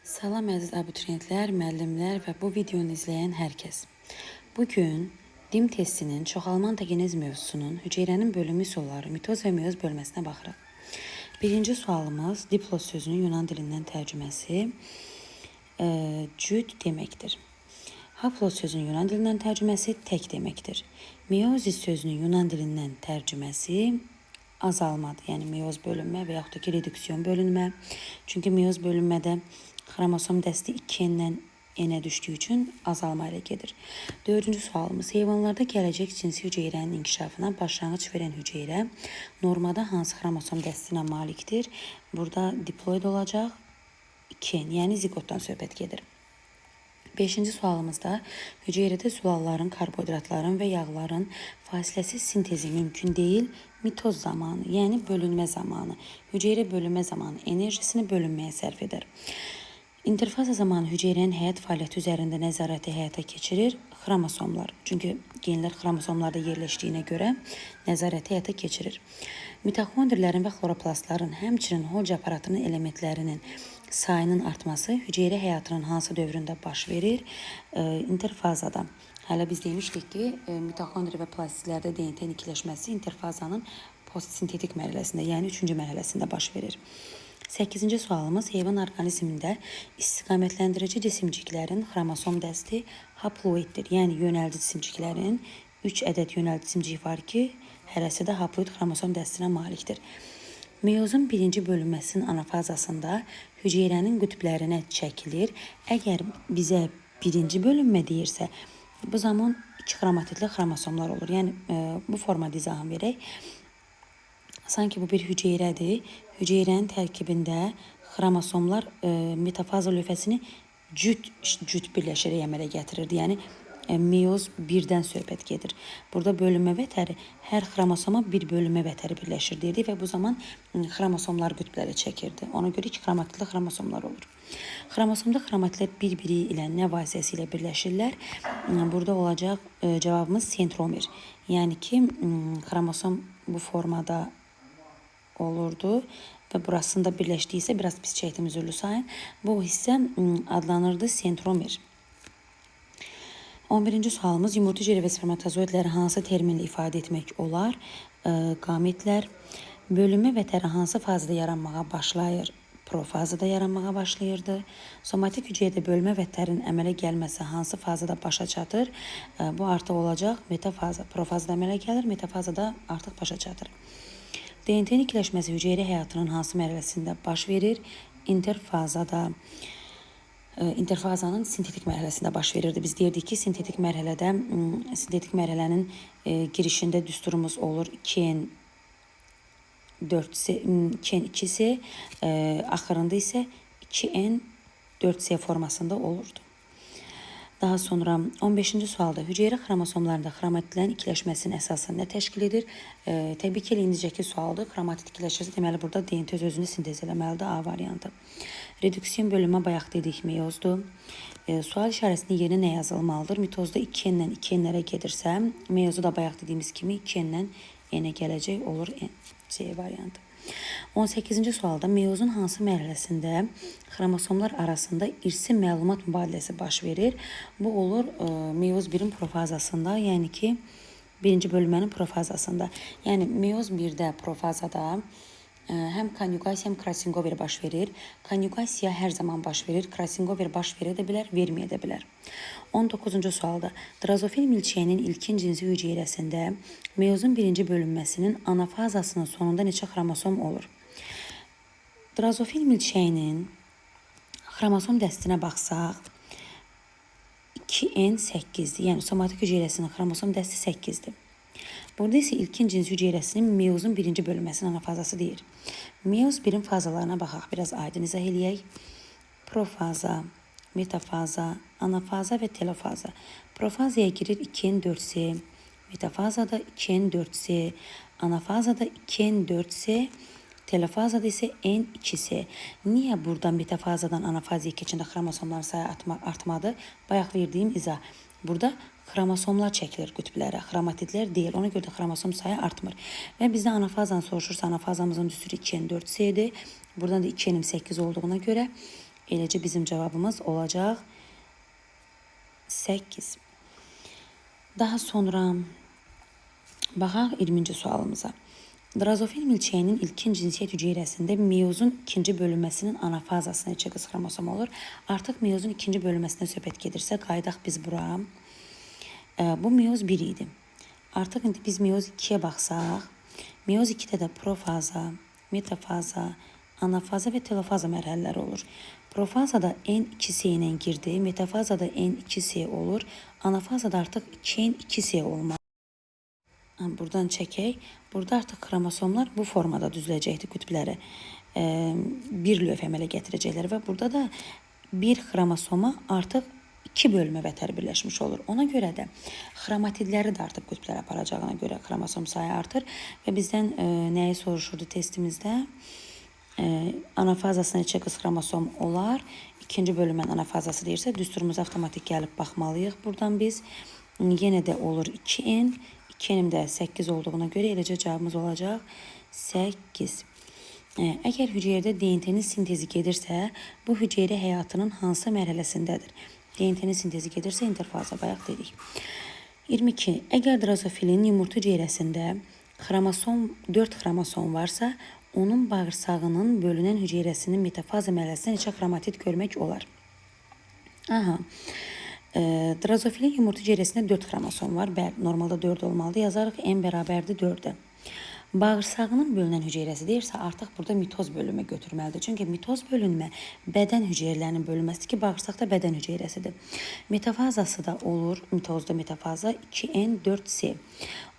Salam əziz abituriyentlər, müəllimlər və bu videonu izləyən hər kəs. Bu gün DİM testinin çoxalma ontogenez mövzusunun hüceyrənin bölünmə üsulları, mitoz və meyoz bölməsinə baxırıq. Birinci sualımız diplos sözünün Yunan dilindən tərcüməsi cüt deməkdir. Haplos sözünün Yunan dilindən tərcüməsi tək deməkdir. Meyozis sözünün Yunan dilindən tərcüməsi azalmadır. Yəni meyoz bölünmə və yaxud da ki, redüksiyon bölünmə. Çünki meyoz bölünmədə xromosom dəsti 2N-dən N-ə düşdüyü üçün azalma ilə gedir. Dördüncü sualımız. Heyvanlarda gələcək cinsi hüceyrənin inkişafına başlanğıc verən hüceyrə normada hansı xromosom dəstinə malikdir? Burada diploid olacaq 2N, yəni ziqotdan söhbət gedir. Beşinci sualımızda hüceyrədə zülalların, karbohidratların və yağların fasiləsiz sintezi mümkün deyil. Mitoz zamanı, yəni bölünmə zamanı. Hüceyrə bölünmə zamanı enerjisini bölünməyə sərf edər. İnterfaza zamanı hüceyrənin həyat fəaliyyəti üzərində nəzarəti həyata keçirir xromosomlar. Çünki genlər xromosomlarda yerləşdiyinə görə nəzarəti həyata keçirir. Mitoxondrilərin və xloroplastların, həmçinin Holca aparatının elementlərinin sayının artması hüceyrə həyatının hansı dövründə baş verir? İnterfazada. Hələ biz demişdik ki, mitoxondri və plastidlərdə DNT-nin ikiləşməsi interfazanın postsintetik mərhələsində, yəni üçüncü mərhələsində baş verir. 8-ci sualımız heyvan orqanizmində istiqamətləndirici cisimciklərin xromosom dəsti haploiddir. Yəni yönəldi cisimciklərin 3 ədəd yönəldi cisimcik var ki, hərəsi də haploid xromosom dəstinə malikdir. Meyozun birinci bölünməsinin anafazasında hüceyrənin qütblərinə çəkilir. Əgər bizə birinci bölünmə deyirsə, bu zaman iki xromatidli xromosomlar olur. Yəni bu formada izahını verək. Sanki bu bir hüceyrədir. Hüceyrənin tərkibində xromosomlar metafaza lövhəsini cüt-cüt birləşərək əmələ gətirirdi. Yəni meyoz birdən söhbət gedir. Burada bölünmə vətəri hər xromosoma bir bölünmə vətəri birləşir deyirdik və bu zaman xromosomlar qütblərə çəkirdi. Ona görə iki xromatidli xromosomlar olur. Xromosomda xromatidlər bir-biri ilə nə vasitəsilə birləşirlər? Burada olacaq cavabımız sentromer. Yəni ki, xromosom bu formada olurdu və burasında birləşdiysə biraz pis çəkdim, üzürlü sayın. Bu hissə adlanırdı sentromer. 11-ci sualımız yumurta hüceyrə və spermatozoidləri hansı terminlə ifadə etmək olar? Qametlər. Bölünmə vətəri hansı fazada yaranmağa başlayır? Profazada yaranmağa başlayırdı. Somatik hüceyrədə bölmə vətərinin əmələ gəlməsi hansı fazada başa çatır? Bu artıq olacaq metafaza. Profazada əmələ gəlir, metafazada artıq başa çatır. DNT-nin ikiləşməsi hüceyrə həyatının hansı mərhələsində baş verir? İnterfazada. İnterfazanın sintetik mərhələsində baş verirdi. Biz deyirdik ki, sintetik mərhələdə sintetik mərhələnin girişində düsturumuz olur 2N 4C, 2N 2C, axırında isə 2N 4C formasında olurdu. Daha sonra 15-ci sualda hüceyrə xromosomlarında xromatidlərin ikiləşməsinin əsasını nə təşkil edir? Təbii ki, elə indicəki sualdır. Xromatid ikiləşirsə, deməli burada DNT öz-özünü sintez eləməlidir. A variantı. Redüksiyon bölünmə bayaq dedik meyozdur. Sual işarəsinin yerinə nə yazılmalıdır? Mitozda 2N-dən 2N-lərə gedirsə, meyozu da bayaq dediyimiz kimi 2N-dən N-ə gələcək olur N, C variantı. 18-ci sualda meyozun hansı mərhələsində xromosomlar arasında irsi məlumat mübadiləsi baş verir? Bu olur meyoz 1-in profazasında, yəni ki, birinci bölünmənin profazasında. Yəni meyoz 1-də profazada həm konjugasiya, həm crossing-over baş verir. Konjugasiya hər zaman baş verir. Crossing-over baş verə də bilər, verməyə də bilər. 19-cu sualda drozofil milçəyinin ilkin cinsi hüceyrəsində meyozun birinci bölünməsinin anafazasının sonunda neçə xromosom olur? Drozofil milçəyinin xromosom dəstinə baxsaq 2N 8-dir. Yəni somatik hüceyrəsinin xromosom dəsti 8-dir. Burada isə ilkin cinsi hüceyrəsinin meyozun birinci bölünməsinin anafazası deyir. Meyoz 1-in fazalarına baxaq, biraz aydın izah eləyək. Profaza, metafaza, anafaza və telofaza. Profazaya girir 2N 4C, metafazada 2N 4C, anafazada 2N 4C, telofazada isə N2C. Niyə burada metafazadan anafazaya keçəndə xromosomların sayı artmadı? Bayaq verdiyim izah. Burada xromosomlar çəkilir qütblərə, xromatidlər deyil. Ona görə də xromosom sayı artmır. Və bizdən anafazanı soruşursa, anafazamızın düsturu 2N 4C-dir. Buradan da 2N 8 olduğuna görə Eləcə bizim cavabımız olacaq 8. Daha sonra baxaq 20-ci sualımıza. Drozofil milçəyinin ilkin cinsiyyət hüceyrəsində meyozun ikinci bölünməsinin anafazasına neçə qız xromosom olur? Artıq meyozun ikinci bölünməsindən söhbət gedirsə, qayıdaq biz bura. Bu meyoz 1 idi. Artıq indi biz meyoz 2-yə baxsaq, meyoz 2-də də profaza, metafaza, anafaza və telofaza mərhələləri olur. Profazada N2S ilə girdi, metafazada N2S olur, anafazada artıq 2N2S olmalı. Buradan çəkək. Burada artıq xromosomlar bu formada düzüləcəkdir qütbləri. Bir lövh əmələ gətirəcəklər və burada da bir xromosoma artıq iki bölmə vətər birləşmiş olur. Ona görə də xromatidləri də artıq qütblərə aparacağına görə xromosom sayı artır və bizdən nəyi soruşurdu testimizdə? Anafazasına neçə qız xromosom olar? İkinci bölünmənin anafazası deyirsə, düsturumuza avtomatik gəlib baxmalıyıq. Buradan biz yenə də olur 2N. 2N-im də 8 olduğuna görə eləcə cavabımız olacaq 8. Əgər hüceyrədə DNT-nin sintezi gedirsə, bu hüceyrə həyatının hansı mərhələsindədir? DNT-nin sintezi gedirsə, interfaza bayaq dedik. 22. Əgər drozofilin yumurta hüceyrəsində 4 xromosom varsa, onun bağırsağının bölünən hüceyrəsinin metafaza mərhələsində neçə xromatid görmək olar? Aha. Drozofilin yumurta hüceyrəsində 4 xromosom var. Bəli, normalda 4 olmalıdır. Yazarıq N bərabərdir 4-ə. Bağırsağının bölünən hüceyrəsi deyirsə, artıq burada mitoz bölünmə götürməlidir. Çünki mitoz bölünmə bədən hüceyrələrinin bölünməsidir ki, bağırsaq da bədən hüceyrəsidir. Metafazası da olur. Mitozda metafaza 2N 4C.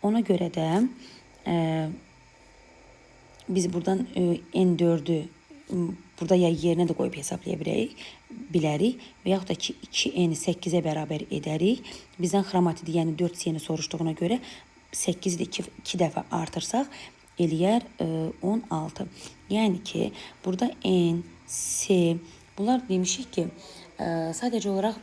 Ona görə də biz buradan N4-ü burada ya yerinə də qoyub hesablaya bilərik və yaxud da ki 2N-i 8-ə bərabər edərik. Bizdən xromatidi, yəni 4C-ni soruşduğuna görə 8-i də 2 dəfə artırsaq eləyər 16. Yəni ki, burada N, C, bunlar demişik ki, sadəcə olaraq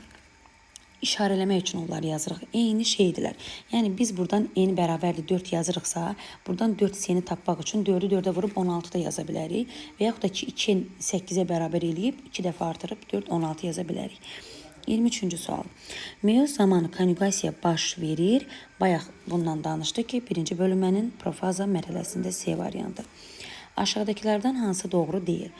işarələmək üçün onları yazırıq. Eyni şeydirlər. Yəni biz buradan N bərabərdir 4 yazırıqsa, buradan 4C-ni tapmaq üçün 4-ü 4-ə vurub 16 da yaza bilərik. Və yaxud da ki 2 8-ə bərabər eləyib 2 dəfə artırıb 4 16 yaza bilərik. 23-cü sual. Meyoz zamanı konjugasiya baş verir. Bayaq bundan danışdıq ki, birinci bölünmənin profaza mərhələsində C variantı. Aşağıdakılardan hansı doğru deyil?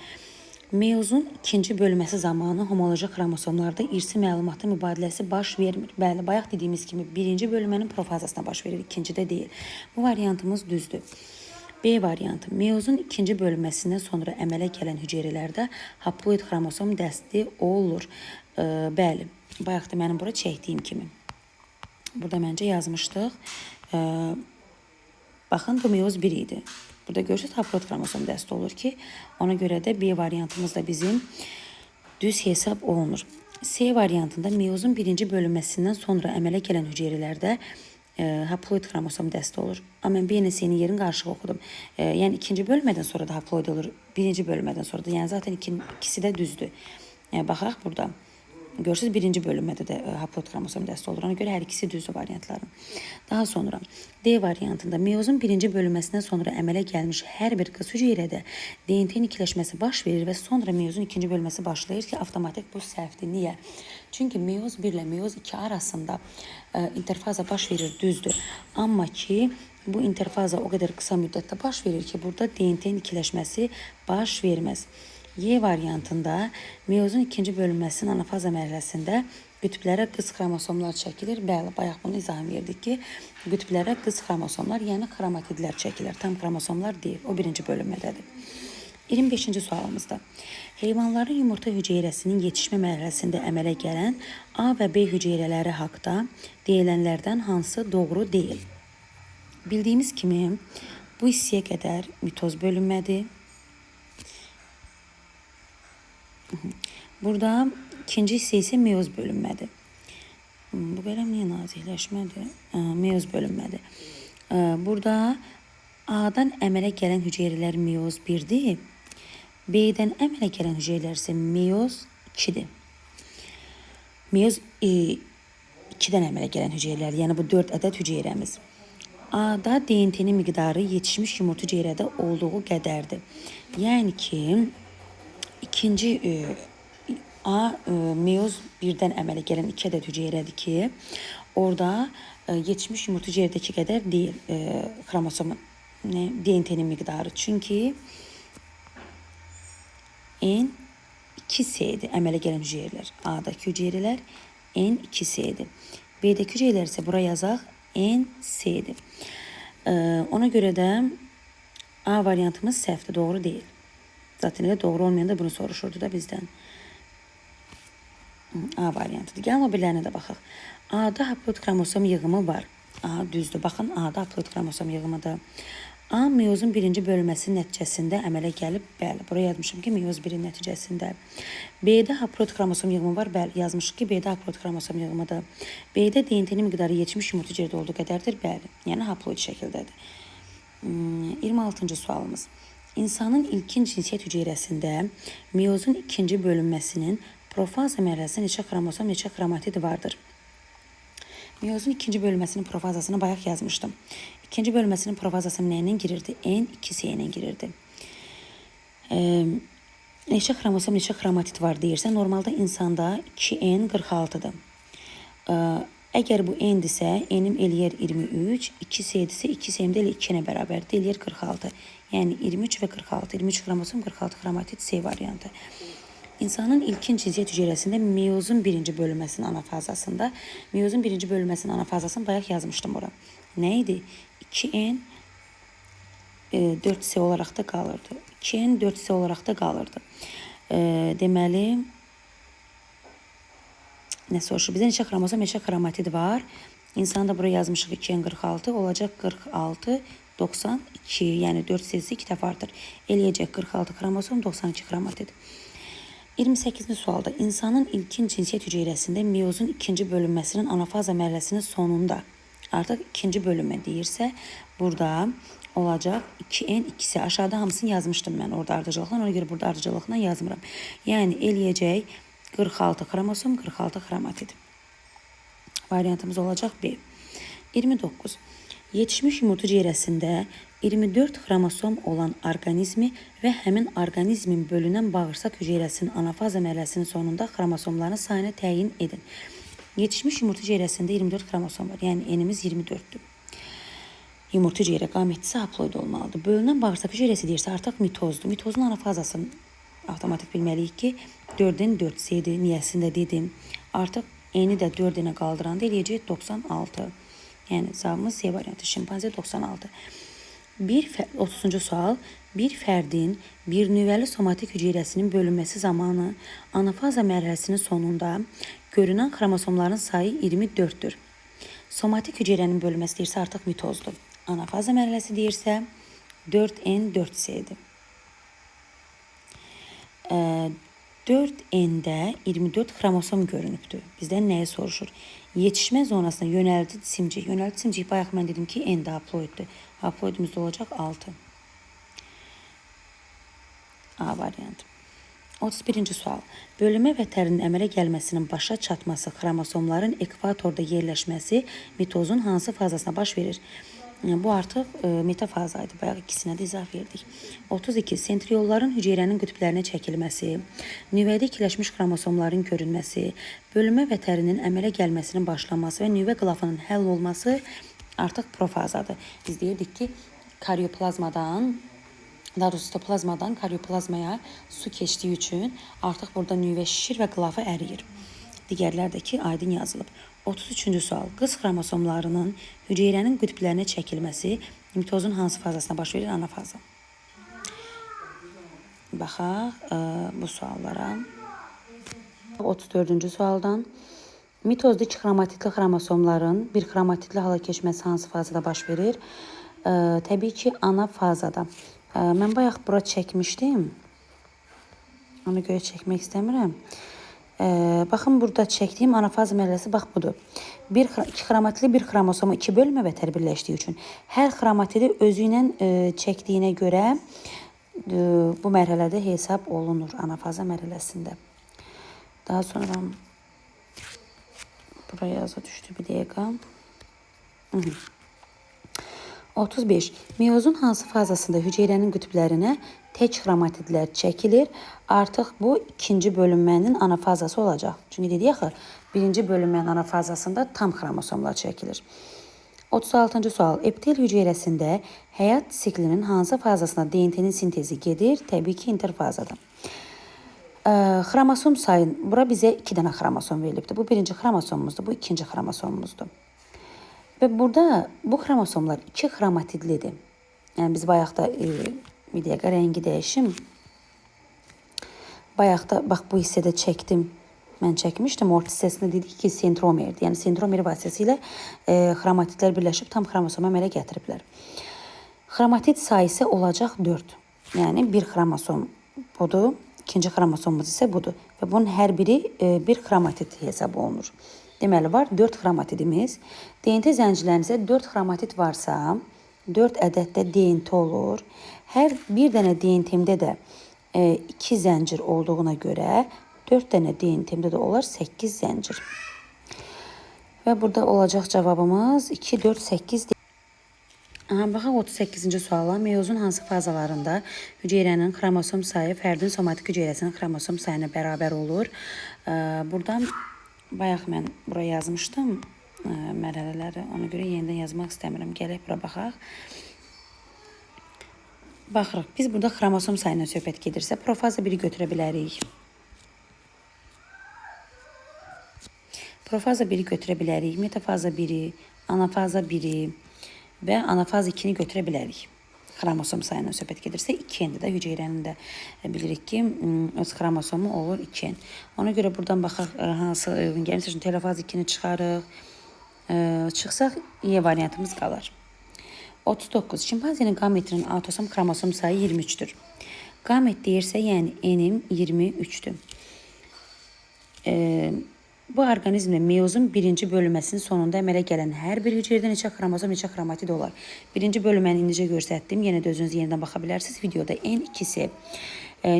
Meyozun ikinci bölməsi zamanı homoloji xromosomlarda irsi məlumatın mübadiləsi baş vermir. Bəli, bayaq dediyimiz kimi birinci bölmənin profazasına baş verir, ikincidə deyil. Bu variantımız düzdür. B variantı. Meyozun ikinci bölünməsindən sonra əmələ gələn hüceyrələrdə haploid xromosom dəsti olur. Bəli, bayaq da mənim bura çəkdiyim kimi. Burada məncə yazmışdıq. Baxın, bu meyoz 1 idi. Burada görürsünüz, haploid xromosom dəsti olur ki, ona görə də B variantımız da bizim düz hesab olunur. C variantında meyozun birinci bölünməsindən sonra əmələ gələn hüceyrələrdə haploid xromosom dəsti olur. Amma mən B ilə C-nin yerini qarışıq oxudum. Yəni ikinci bölmədən sonra da haploid olur, birinci bölmədən sonra da. Yəni zaten ikisi də düzdür. Baxaq burada. Görürsünüz, birinci bölünmədə də haploid xromosom dəsti olur. Ona görə hər ikisi düzdür variantların. Daha sonra D variantında meyozun birinci bölünməsindən sonra əmələ gəlmiş hər bir qız hüceyrədə DNT-nin ikiləşməsi baş verir və sonra meyozun ikinci bölməsi başlayır ki, avtomatik bu səhvdir. Niyə? Çünki meyoz 1 ilə meyoz 2 arasında interfaza baş verir, düzdür. Amma ki, bu interfaza o qədər qısa müddətdə baş verir ki, burada DNT-nin ikiləşməsi baş verməz. Y variantında meyozun ikinci bölünməsinin anafaza mərhələsində qütblərə qız xromosomlar çəkilir. Bəli, bayaq bunu izah verdik ki, qütblərə qız xromosomlar, yəni xromatidlər çəkilir. Tam xromosomlar deyil, o birinci bölünmədədir. 25-ci sualımızda heyvanların yumurta hüceyrəsinin yetişmə mərhələsində əmələ gələn A və B hüceyrələri haqda deyilənlərdən hansı doğru deyil? Bildiyimiz kimi bu hissəyə qədər mitoz bölünmədir. Burada ikinci hissə isə meyoz bölünmədir. Bu qələm niyə nazikləşmədi? Meyoz bölünmədir. Burada A-dan əmələ gələn hüceyrələr meyoz 1-dir. B-dən əmələ gələn hüceyrələr isə meyoz 2-dir. Meyoz 2-dən əmələ gələn hüceyrələr, yəni bu 4 ədəd hüceyrəmiz. A-da DNT-nin miqdarı yetişmiş yumurta hüceyrədə olduğu qədərdir. Yəni ki, ikinci A meyoz birdən əmələ gələn 2 ədəd hüceyrədir ki, orada yetişmiş yumurta hüceyrədəki qədər deyil xromosomun DNT-nin miqdarı. Çünki N2S-dir əmələ gələn hüceyrələr. A-dakı hüceyrələr N2S-dir. B-dəki hüceyrələr isə bura yazaq NC-dir. Ona görə də A variantımız səhvdir, doğru deyil. Zaten elə doğru olmayan da bunu soruşurdu da bizdən. A variantıdır. Gəlin o birilərinə də baxaq. A-da haploid xromosom yığımı var. A düzdür. Baxın, A-da haploid xromosom yığımıdır. A meyozun birinci bölünməsinin nəticəsində əmələ gəlib. Bəli, buraya yazmışım ki, meyoz birin nəticəsində. B-də haploid xromosom yığımı var. Bəli, yazmışıq ki, B-də haploid xromosom yığımıdır. B-də DNT-nin miqdarı yetişmiş yumurta hüceyrədə olduğu qədərdir. Bəli, yəni haploid şəkildədir. 26-cı sualımız. İnsanın ilkin cinsiyyət hüceyrəsində meyozun ikinci bölünməsinin profaza mərhələsində neçə xromosom, neçə xromatid vardır? Meyozun ikinci bölünməsinin profazasını bayaq yazmışdım. İkinci bölünməsinin profazası nə ilə girirdi? N2S ilə girirdi. Neçə xromosom, neçə xromatid var deyirsə, normalda insanda 2N 46-dır. Əgər bu N-dirsə, N-im eləyər 23, 2S-dirsə, 2S-im də elə 2-nə bərabərdir, eləyər 46. Yəni 23 və 46, 23 xromosom, 46 xromatid C variantı. İnsanın ilkin cinsiyyət hüceyrəsində meyozun birinci bölünməsinin anafazasında, meyozun birinci bölünməsinin anafazasını bayaq yazmışdım ora. Nə idi? 2N 4S olaraq da qalırdı. 2N 4S olaraq da qalırdı. Deməli, nə soruşur? Bizə neçə xromosom, neçə xromatid var? İnsanı da buraya yazmışıq 2N 46, olacaq 46, 92, yəni 4 S-si 2 dəfə artır. Eləyəcək 46 xromosom, 92 xromatid. 28-ci sualda insanın ilkin cinsiyyət hüceyrəsində meyozun ikinci bölünməsinin anafaza mərhələsinin sonunda artıq ikinci bölünmə deyirsə, burada olacaq 2N 2S. Aşağıda hamısını yazmışdım mən orada ardıcıllıqla, ona görə burada ardıcıllıqla yazmıram. Yəni eləyəcək 46 xromosom, 46 xromatid. Variantımız olacaq B. 29. Yetişmiş yumurta hüceyrəsində 24 xromosom olan orqanizmi və həmin orqanizmin bölünən bağırsaq hüceyrəsinin anafaza mərhələsinin sonunda xromosomların sayını təyin edin. Yetişmiş yumurta hüceyrəsində 24 xromosom var. Yəni N-imiz 24-dür. Yumurta hüceyrə qametisi haploid olmalıdır. Bölünən bağırsaq hüceyrəsi deyirsə artıq mitozdur. Mitozun anafazasını avtomatik bilməliyik ki, 4-ün 4S-dir. Niyəsini də dedim. Artıq N-i də 4-nə qaldıranda eləyəcək 96. Yəni cavabımız C variantı. Şimpanze 96. 30-cu sual. Bir fərdin bir nüvəli somatik hüceyrəsinin bölünməsi zamanı anafaza mərhələsinin sonunda görünən xromosomların sayı 24-dür. Somatik hüceyrənin bölünməsi deyirsə artıq mitozdur. Anafaza mərhələsi deyirsə 4N 4S-dir. 4N-də 24 xromosom görünübdür. Bizdən nəyi soruşur? Yetişmə zonasına yönəldi simcik. Yönəldi simcik bayaq mən dedim ki, N-də haploiddir. Haploidimiz də olacaq 6. A variantı. 31-ci sual. Bölünmə vətərinin əmələ gəlməsinin başa çatması, xromosomların ekvatorda yerləşməsi mitozun hansı fazasına baş verir? Bu artıq metafaza idi. Bayaq ikisinə də izah verdik. 32. Sentriolların hüceyrənin qütblərinə çəkilməsi, nüvədə ikiləşmiş xromosomların görünməsi, bölünmə vətərinin əmələ gəlməsinin başlaması və nüvə qılafının həll olması artıq profazadır. Biz deyirdik ki, karyoplazmadan, daha doğrusu sitoplazmadan karyoplazmaya su keçdiyi üçün artıq burada nüvə şişir və qılafı əriyir. Digərlər də ki, aydın yazılıb. 33-cü sual. Qız xromosomlarının hüceyrənin qütblərinə çəkilməsi mitozun hansı fazasına baş verir? Anafaza. Baxaq bu suallara. 34-cü sualdan. Mitozda iki xromatidli xromosomların bir xromatidli hala keçməsi hansı fazada baş verir? Təbii ki, ana fazada. Mən bayaq bura çəkmişdim. Ona görə çəkmək istəmirəm. Baxın, burada çəkdiyim anafaza mərhələsi bax budur. İki xromatidli bir xromosomu iki bölmə vətər birləşdiyi üçün hər xromatidi özü ilə çəkdiyinə görə bu mərhələdə hesab olunur anafaza mərhələsində. Daha sonra buraya yaza düşdü bir dəqiqə. 35. Meyozun hansı fazasında hüceyrənin qütblərinə tək xromatidlər çəkilir? Artıq bu ikinci bölünmənin ana fazası olacaq. Çünki dedik axı, birinci bölünmənin ana fazasında tam xromosomlar çəkilir. 36-cı sual. Epitel hüceyrəsində həyat siklinin hansı fazasında DNT-nin sintezi gedir? Təbii ki, interfazada. Xromosom sayın. Bura bizə 2 dənə xromosom verilibdir. Bu birinci xromosomumuzdur, bu ikinci xromosomumuzdur. Və burada bu xromosomlar 2 xromatidlidir. Yəni biz bayaq da bir dəqiqə rəngi dəyişim. Bayaq da bax bu hissədə çəkdim. Mən çəkmişdim. Orta hissəsində dedik ki, sentromerdir. Yəni sentromer vasitəsilə xromatidlər birləşib tam xromosomu əmələ gətiriblər. Xromatid sayısı olacaq 4. Yəni bir xromosom budur, ikinci xromosomumuz isə budur. Və bunun hər biri bir xromatid hesab olunur. Deməli var 4 xromatidimiz. DNT zəncirlərində isə 4 xromatid varsa, 4 ədəd də DNT olur. Hər bir dənə DNT-mdə də 2 zəncir olduğuna görə 4 dənə DNT-mdə də olar 8 zəncir. Və burada olacaq cavabımız 2, 4, 8. Aha, baxaq 38-ci suala. Meyozun hansı fazalarında hüceyrənin xromosom sayı fərdin somatik hüceyrəsinin xromosom sayına bərabər olur? Buradan bayaq mən bura yazmışdım mərhələləri. Ona görə yenidən yazmaq istəmirəm. Gələk bura baxaq. Baxırıq. Biz burada xromosom sayından söhbət gedirsə, profaza 1-i götürə bilərik. Profaza 1-i götürə bilərik. Metafaza 1-i, anafaza 1-i və anafaza 2-ni götürə bilərik. Xromosom sayından söhbət gedirsə 2N-dir də, hüceyrənin də bilirik ki, öz xromosomu olur 2N. Ona görə buradan baxaq hansı uyğun gəlir. Məsəl üçün telofaz 2-ni çıxarıq. Çıxsaq Y variantımız qalar. 39. Şimpanzenin qametinin autosom xromosom sayı 23-dür. Qamet deyirsə, yəni N-im 23-dür. Bu orqanizmdə meyozun birinci bölünməsinin sonunda əmələ gələn hər bir hüceyrədə neçə xromosom, neçə xromatid olar? Birinci bölünməni indicə göstərdim. Yenə də özünüz yenidən baxa bilərsiniz. Videoda N2-si.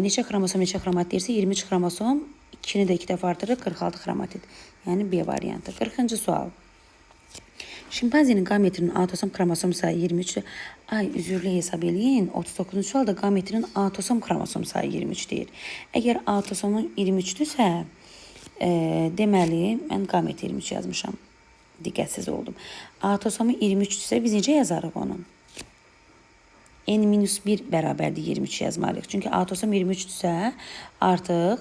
Neçə xromosom, neçə xromatid deyirsə, 23 xromosom, 2-ni də 2 dəfə artırır, 46 xromatid. Yəni B variantı. 40-cı sual. Şimpanzenin qametrinin autosom xromosom sayı 23-dür. Ay, üzürlü hesab eləyin. 39-cu sualda qametrinin autosom xromosom sayı 23 deyir. Əgər autosomun 23-dürsə, deməli, mən qamet 23 yazmışam. Diqqətsiz oldum. Autosomu 23-dürsə, biz necə yazarıq onu? N-1 bərabərdir 23 yazmalıyıq. Çünki autosom 23-dürsə, artıq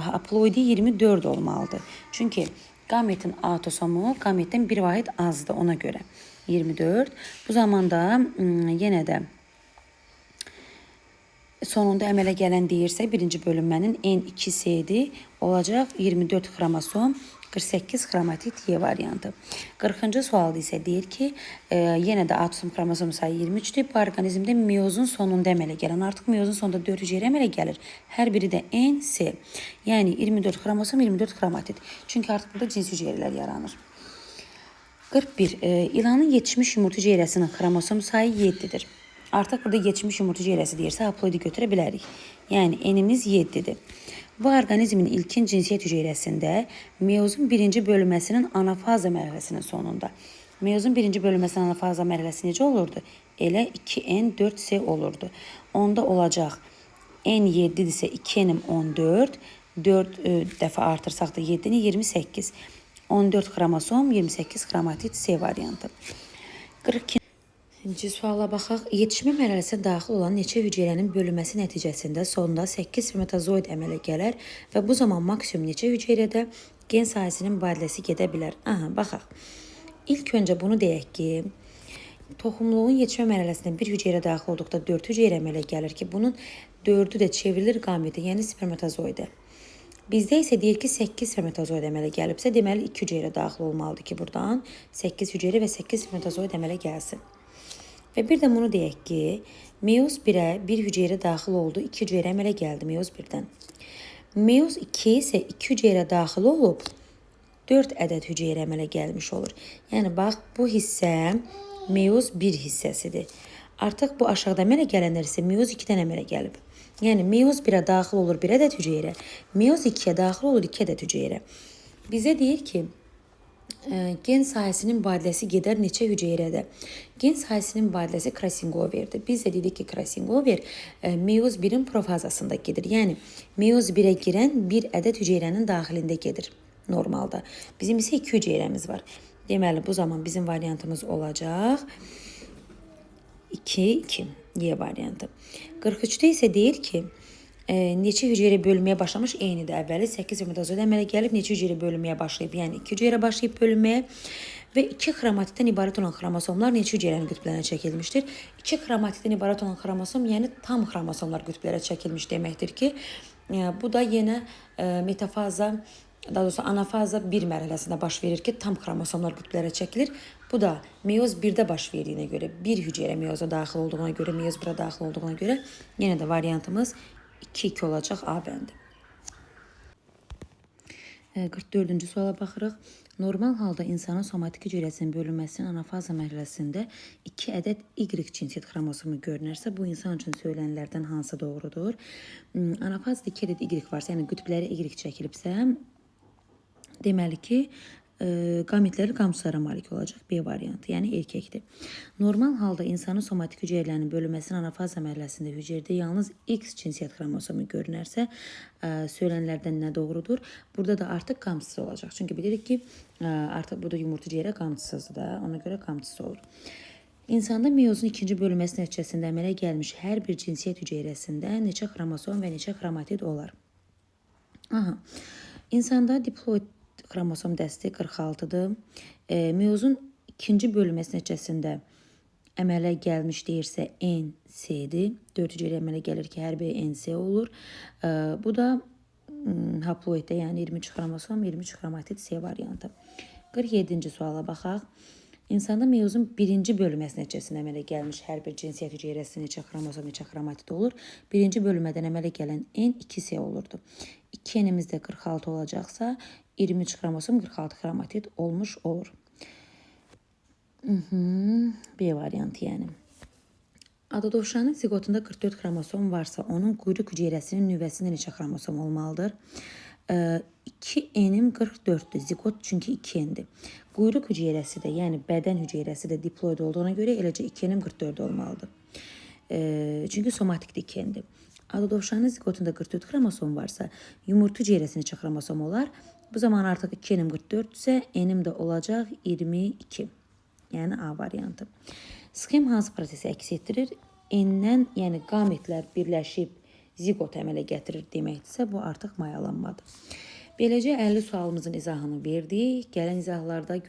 haploidi 24 olmalıdır. Çünki qametin autosomu qametdən bir vahid azdır ona görə. 24. Bu zamanda yenə də sonunda əmələ gələn deyirsə, birinci bölünmənin N2C-dir. Olacaq 24 xromosom, 48 xromatid Y variantı. 40-cı sualda isə deyir ki, yenə də autosom xromosom sayı 23-dür. Bu orqanizmdə meyozun sonunda əmələ gələn, artıq meyozun sonunda 4 hüceyrə əmələ gəlir. Hər biri də N, C. Yəni 24 xromosom, 24 xromatid. Çünki artıq burada cins hüceyrələr yaranır. 41. İlanın yetişmiş yumurta hüceyrəsinin xromosom sayı 7-dir. Artıq burada yetişmiş yumurta hüceyrəsi deyirsə, haploidi götürə bilərik. Yəni N-imiz 7-dir. Bu orqanizmin ilkin cinsiyyət hüceyrəsində meyozun birinci bölünməsinin anafaza mərhələsinin sonunda. Meyozun birinci bölünməsinin anafaza mərhələsi necə olurdu? Elə 2N 4C olurdu. Onda olacaq N 7-dirsə 2N-im 14, 4 dəfə artırsaq da 7-ni 28. 14 xromosom, 28 xromatid C variantı. 42-ci suala baxaq. Yetişmə mərhələsinə daxil olan neçə hüceyrənin bölünməsi nəticəsində sonda 8 spermatozoid əmələ gələr və bu zaman maksimum neçə hüceyrədə gen sahəsinin mübadiləsi gedə bilər? Aha, baxaq. İlk öncə bunu deyək ki, toxumluğun yetişmə mərhələsinə bir hüceyrə daxil olduqda 4 hüceyrə əmələ gəlir ki, bunun 4-ü də çevrilir qametə, yəni spermatozoidə. Bizdə isə deyir ki, 8 spermatozoid əmələ gəlibsə, deməli 2 hüceyrə daxil olmalıdır ki, buradan 8 hüceyrə və 8 spermatozoid əmələ gəlsin. Və bir də bunu deyək ki, meyoz 1-ə bir hüceyrə daxil oldu, 2 hüceyrə əmələ gəldi meyoz 1-dən. Meyoz 2 isə 2 hüceyrə daxil olub, 4 ədəd hüceyrə əmələ gəlmiş olur. Yəni, bax, bu hissə meyoz 1 hissəsidir. Artıq bu aşağıda əmələ gələnlər isə meyoz 2-dən əmələ gəlib. Yəni, meyoz 1-ə daxil olur 1 ədəd hüceyrə, meyoz 2-yə daxil olur 2 ədəd hüceyrə. Bizə deyir ki, Gen sahəsinin mübadiləsi gedər neçə hüceyrədə? Gen sahəsinin mübadiləsi Krassingoverdir. Biz də dedik ki, Krassingover meyoz 1-in profazasında gedir. Yəni meyoz 1-ə girən bir ədəd hüceyrənin daxilində gedir normalda. Bizim isə 2 hüceyrəmiz var. Deməli, bu zaman bizim variantımız olacaq 2, 2. Y variantı. 43-də isə deyir ki, neçə hüceyrə bölünməyə başlamış eynidir. Əvvəli 8 spermatozoid əmələ gəlib, neçə hüceyrə bölünməyə başlayıb? Yəni 2 hüceyrə başlayıb bölünməyə və 2 xromatiddən ibarət olan xromosomlar neçə hüceyrənin qütblərinə çəkilmişdir? 2 xromatiddən ibarət olan xromosom, yəni tam xromosomlar qütblərə çəkilmiş deməkdir ki, bu da yenə metafaza, daha doğrusu anafaza 1 mərhələsində baş verir ki, tam xromosomlar qütblərə çəkilir. Bu da meyoz 1-də baş verdiyinə görə, bir hüceyrə meyoza daxil olduğuna görə, meyoz 1-ə daxil olduğuna görə yenə də variantımız 2-2 olacaq A bəndi. 44-cü suala baxırıq. Normal halda insanın somatik hüceyrəsinin bölünməsinin anafaza mərhələsində 2 ədəd Y cinsiyyət xromosomu görünərsə, bu insan üçün söylənənlərdən hansı doğrudur? Anafazada 2 ədəd Y varsa, yəni qütblərə Y çəkilibsə, deməli ki, qametləri qamçılara malik olacaq. B variantı, yəni erkəkdir. Normal halda insanın somatik hüceyrələrinin bölünməsinin anafaza mərhələsində hüceyrədə yalnız X cinsiyyət xromosomu görünərsə, söylənənlərdən nə doğrudur? Burada da artıq qamçısız olacaq. Çünki bilirik ki, artıq burada yumurta hüceyrə qamçısızdır da, ona görə qamçısız olur. İnsanda meyozun ikinci bölünməsi nəticəsində əmələ gəlmiş hər bir cinsiyyət hüceyrəsində neçə xromosom və neçə xromatid olar? Aha. İnsanda diploid xromosom dəsti 46-dır. Meyozun ikinci bölünməsi nəticəsində əmələ gəlmiş deyirsə NC-dir. 4 hüceyrə əmələ gəlir ki, hər biri NC olur. Bu da haploiddə, yəni 23 xromosom, 23 xromatid C variantı. 47-ci suala baxaq. İnsanda meyozun birinci bölünməsi nəticəsində əmələ gəlmiş hər bir cinsiyyət hüceyrəsi neçə xromosom, neçə xromatid olur? Birinci bölünmədən əmələ gələn N 2C olurdu. 2 N-imiz də 46 olacaqsa, 23 xromosom, 46 xromatid olmuş olur. B variantı yəni. Ada dovşanın ziqotunda 44 xromosom varsa, onun quyruq hüceyrəsinin nüvəsində neçə xromosom olmalıdır? 2 N-im 44-dür. Ziqot çünki 2 N-dir. Quyruq hüceyrəsi də, yəni bədən hüceyrəsi də diploid olduğuna görə eləcə 2 N-im 44 olmalıdır. Çünki somatikdə 2 N-dir. Ada dovşanın ziqotunda 44 xromosom varsa, yumurta hüceyrəsi neçə xromosom olar? Bu zaman artıq 2 N-im 44 isə N-im də olacaq 22. Yəni A variantı. Sxem hansı prosesi əks etdirir? N-dən, yəni qametlər birləşib ziqot əmələ gətirir deməkdirsə, bu artıq mayalanmadır. Beləcə 50 sualımızın izahını verdik. Gələn izahlarda görüşürüz.